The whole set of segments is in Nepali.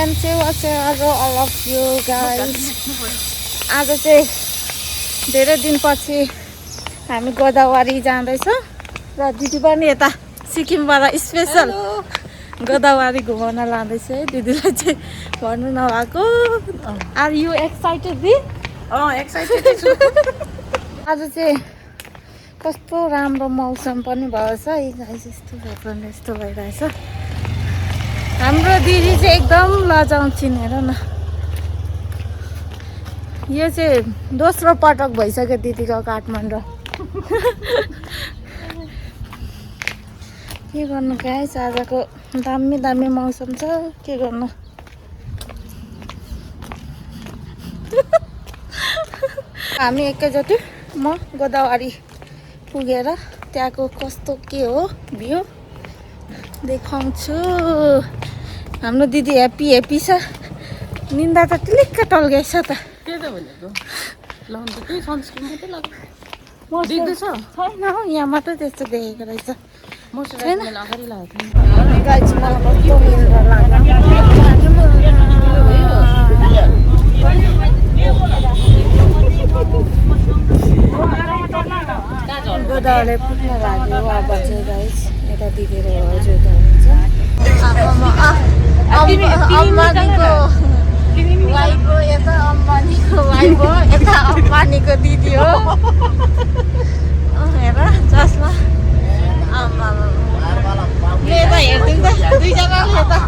Annyeonghaseyo all of you guys. आज चाहिँ धेरै दिनपछि हामी गोदावरी जाँदैछौँ र दिदी पनि यता सिक्किमबाट स्पेशल गोदावरी घुमाउन लाँदैछ है दिदीलाई चाहिँ भन्नु नभएको are you excited the excited छु आज चाहिँ कस्तो राम्रो मौसम पनि भएछ है गाइस यस्तो भएकोले यस्तो भइरहेछ हाम्रो दिदी चाहिँ एकदम लजाउँछिन् हेर न यो चाहिँ दोस्रो पटक भइसक्यो दिदीको काठमाडौँ के गर्नु गाइस आजको दामी दामी मौसम छ के गर्नु हामी एकैचोटि म गोदावरी पुगेर त्यहाँको कस्तो के हो भ्यू देखाउँछु हाम्रो दिदी ह्याप्पी छ निन्दा त टिलिक्क टल्केछ त के त भनेको लाउनु त त्यही सनस्क्रिन मात्रै लाग्यो देख्दैछ छैन हौ यहाँ मात्रै त्यस्तो देखेको रहेछ मोइस्चराइजर अगाडि लगाएको गाइस मलाई कस्तो निन्द्रा लाग्यो गोदावरी पुग्न लाग्यो अब चाहिँ गाइस यता दिदीहरू हजुर हुन्छ अम्बानीको वाइफ हो यता अम्बानीको वाइफ हो यता अम्बानीको दिदी हो हेर चस्मा आमा यता हेरिदिउँ त दुईजनाले यता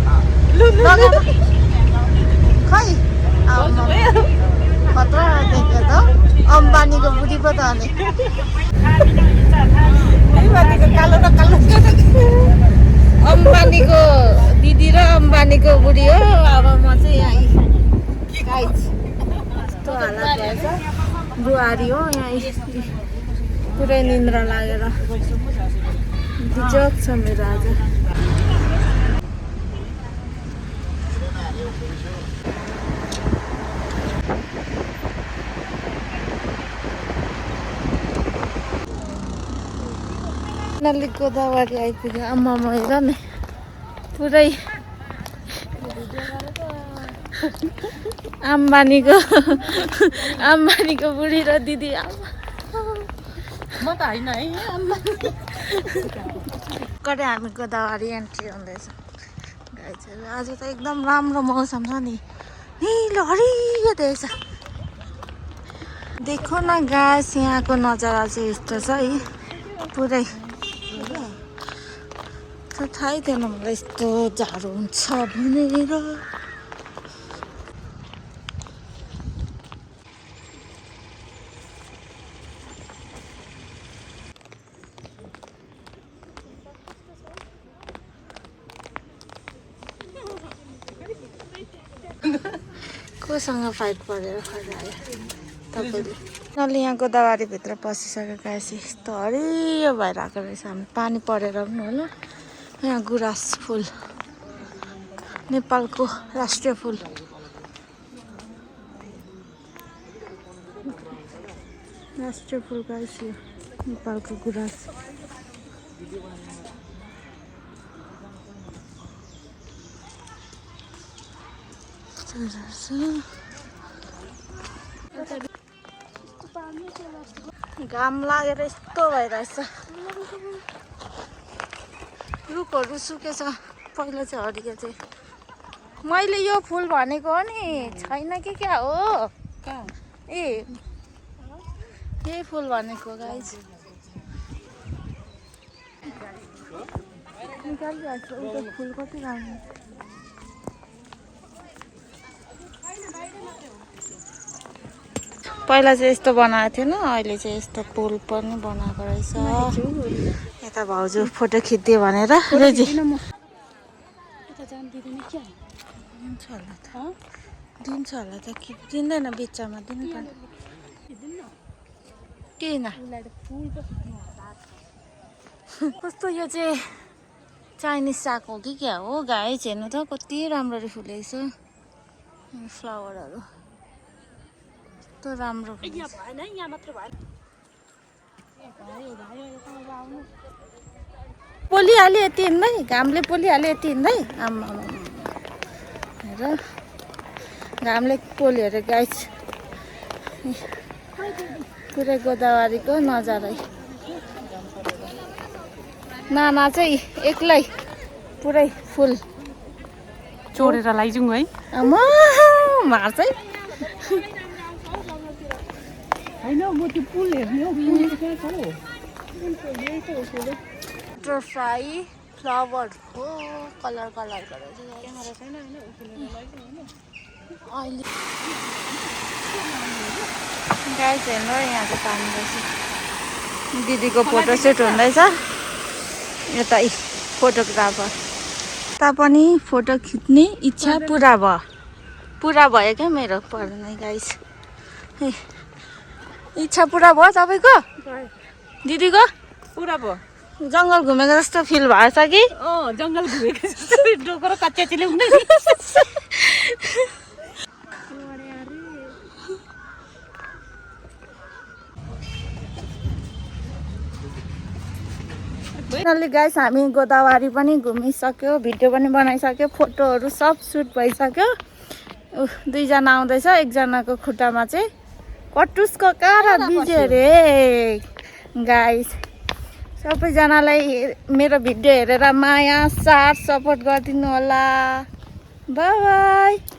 खै खतरा देख्यो त अम्बानीको बुढी पो त अनि कालो र कालो अम्बानीको दिदी र अम्बानीको बुढी हो अब म चाहिँ यहाँ यस्तो हालत भएछ बुहारी हो यहाँ पुरै निन्द्रा लागेर बिजोग छ मेरो आज नली गोदावरी आइपुग्यो आम्मा हेर नि पुरै अम्बानीको बुढी र दिदी म त होइन है कतै हामी गोदावरी एन्ट्री हुँदैछ आज त एकदम राम्रो मौसम छ नि निलो हरियो देख्छ देखो न गाइस यहाँको नजारा चाहिँ यस्तो छ है पुरै थाहै थिएन मलाई यस्तो जाडो हुन्छ भनेर कोसँग फाइट परेर खरायो तपाईँले नले यहाँ गोदावरीभित्र पसिसक्यो गाइस यस्तो हरियो भइरहेको रहेछ हामी पानी परेर पनि होला यहाँ गुराँस फुल नेपालको राष्ट्रिय फुल गाइस यो नेपालको गुराँस घाम लागेर यस्तो भइरहेछ रुखहरू सुकेछ पहिला चाहिँ हरियो चाहिँ मैले यो फुल भनेको हो नि छैन कि क्या हो ए यही फुल भनेको गाइस निकालिहाल्छ उता फुल कति राम्रो पहिला चाहिँ यस्तो बनाएको थिएन अहिले चाहिँ यस्तो पुल पनि बनाएको रहेछ यता भाउजू फोटो खिच्दियो भनेर रेजी दिन्छ होला त कि दिँदैन बिचमा दिनुपर्ने किन कस्तो यो चाहिँ चाइनिज साग हो कि क्या हो गाइस हेर्नु त कति राम्ररी फुलेको छ फ्लावरहरू कस्तो राम्रो पोलिहाल्यो यति हिँड्दै घामले पोलिहाल्यो यति हिँड्दै आम्मा हेर घामले पोल्यो अरे गाइस पुरै गोदावरीको नजारै नाना चाहिँ एक्लै पुरै फुल चोरेर लैजाउँ है आमा मार्छ है होइन म त्यो पुल हेर्ने हौ बटरफ्लाई फ्लावर हो कलर कलर गरेर क्यामेरा छैन होइन अहिले गाइस हेर्नु यहाँ चाहिँ पानी रहेछ दिदीको फोटोसुट हुँदैछ यता फोटोग्राफर ता पनि फोटो खिच्ने इच्छा पुरा भयो क्या मेरो पढ्ने गाइस इच्छा पुरा भयो तपाईँको दिदीको पुरा भयो जङ्गल घुमेको जस्तो फिल भएछ कि जङ्गल घुमेको डोको र कच्चा चिले हुँदै फाइनली गाइस हामी गोदावरी पनि घुमिसक्यो भिडियो पनि बनाइसक्यो फोटोहरू सब सुट भइसक्यो दुईजना आउँदैछ एकजनाको खुट्टामा चाहिँ कटुसको काँडा बिज्यो अरे गाइस सबैजनालाई मेरो भिडियो हेरेर माया साथ सपोर्ट गरिदिनु होला बाई बाई।